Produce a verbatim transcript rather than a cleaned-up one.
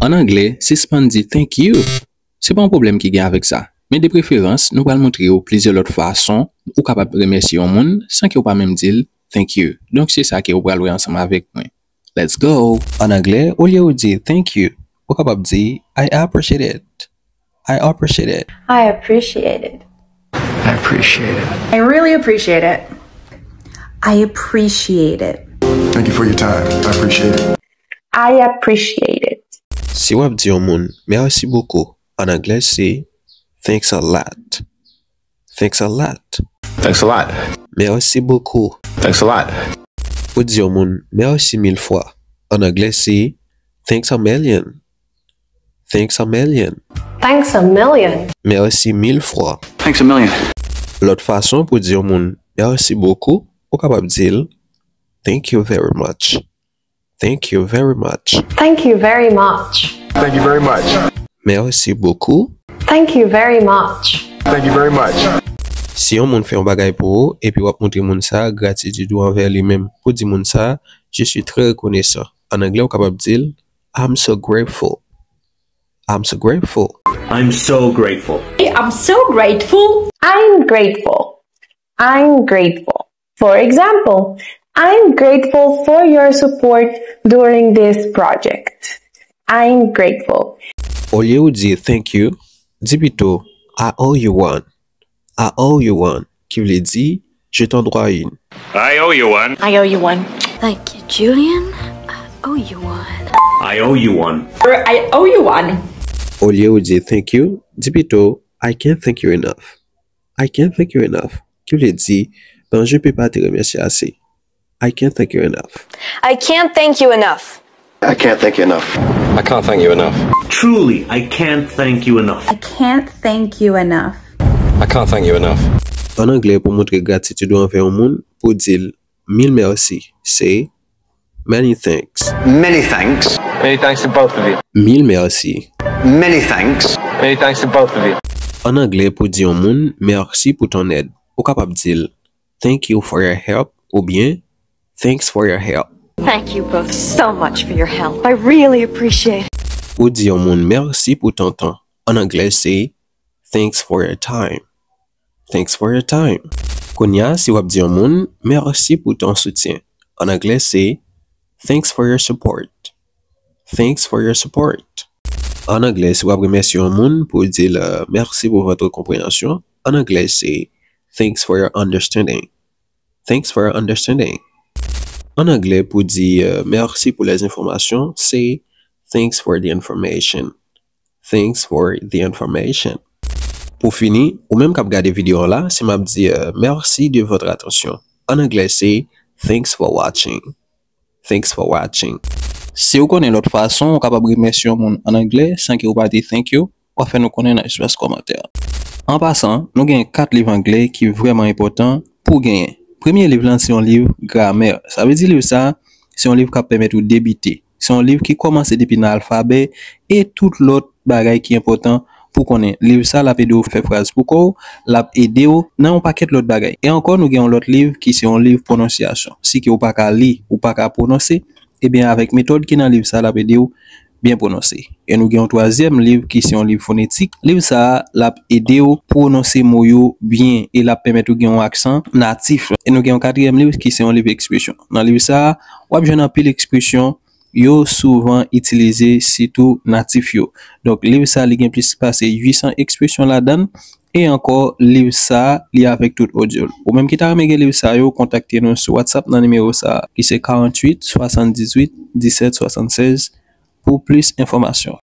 An anglè, sispann di thank you. Se pa yon pwoblèm ki gen avèk sa. Men de preferans, nou pral montre w plizyè lòt fason ou kapab remèsye yon moun san ke w pa menm di l thank you. Donk, se sa ke w pral wè ansanm avèk mwen. Let's go! An anglè, olye ou di thank you, ou kapab di I appreciate it. I appreciate it. I appreciate it. I appreciate it. I really appreciate it. I appreciate it. Thank you for your time. I appreciate it. I appreciate it. Si w ap di yon moun mèsi bokou, an anglè se thanks a lot. Thanks a lot. Thanks a lot. Mèsi bokou. Thanks a lot. Ou di yon moun mèsi mil fwa, an anglè se thanks a million. Thanks a million. Thanks a million. Mèsi mil fwa. Thanks a million. Lòt fason pou di yon moun mèsi bokou, ou kapab di l thank you very much. Thank you very much. Thank you very much. Thank you very much. Mèsi bokou. Thank you very much. Thank you very much. Si yon moun fè yon bagay pou ou epi w ap montre moun sa gratitid ou anvè li menm, ou di moun sa je suis très reconnaissant. An anglè ou kapab di l I'm so grateful. I'm so grateful. I'm so grateful. I'm so grateful. I'm grateful. I'm grateful. For example, I'm grateful for your support during this project. I'm grateful. Olye ou di thank you, di pito I owe you one. I owe you one, ki vle di je t'en dois une. I owe you one. I owe you one. Thank you, Julian. I owe you one. I owe you one. Or I owe you one. Olye ou di thank you, di pito I can't thank you enough. I can't thank you enough, ki vle di ben je peux pas te remercier assez. I can't thank you enough. I can't thank you enough. I can't thank you enough. I can't thank you enough. Truly, I can't thank you enough. I can't thank you enough. I can't thank you enough. An anglè, pou montre gratitid ou anvè yon moun, pou di l mil mèsi, se many thanks. Many thanks. Many thanks to both of you. Mil mèsi. Many thanks. Many thanks to both of you. An anglè, pou di yon moun mèsi pou ton èd, ou kapab di l thank you for your help oubyen thanks for your help. Thank you both so much for your help. I really appreciate it. Ou di yon moun mèsi pou ton tan. An anglè, se thanks for your time. Thanks for your time. Kounye a, si w ap di yon moun mèsi pou ton soutyen, an anglè, se thanks for your support. Thanks for your support. An anglè, si w ap remèsye yon moun pou w di l mèsi pou votre compréhension, an anglè, se thanks for your understanding. Thanks for your understanding. An anglè, pou di mèsi pou les informations, se thanks for the information. Thanks for the information. Pou fini, ou menm k ap gade videyo an la, si m ap di mèsi de votre attention. An anglè, se thanks for watching. Thanks for watching. Si w konnen lòt fason ou kapab remèsye yon moun an anglè san ke w pa di thank you, w ap fè nou konnen nan espas kòmantè. An pasan, nou gen kat liv anglè ki vrèman enpòtan pou w genyen. Premye liv lan se yon liv gramè. Sa vle di liv sa a, se yon liv k ap pèmèt ou debite. Se yon liv ki kòmanse depi nan alfabè e tout lòt bagay ki enpòtan pou konnen. Liv sa l ap ede w fè fraz pou kò w, l ap ede w nan yon pakèt lòt bagay. E ankò, nou gen yon lòt liv ki se yon liv pwononsyasyon. Si ke w pa ka li, ou pa ka pwononse, ebyen avèk metòd ki nan liv sa l ap ede w byen pwononse. E nou gen yon twazyèm liv ki se yon liv fonetik. Liv sa a l ap ede w pwononse mo yo byen e l ap pèmèt ou gen yon aksan natif. E nou gen yon katriyèm liv ki se yon liv ekspresyon. Nan liv sa a, w ap jwenn anpil ekspresyon yo souvan itilize, sitou natif yo. Donk, liv sa a, li gen plis pase uit san ekspresyon ladan l. E ankò, liv sa a, li avèk tout odyo l. Ou menm ki ta renmen gen liv sa yo, kontakte nou sou WhatsApp nan nimewo sa a, ki se karanntuit, swasanndizuit, disèt, swasannsèz, pou plis enfòmasyon.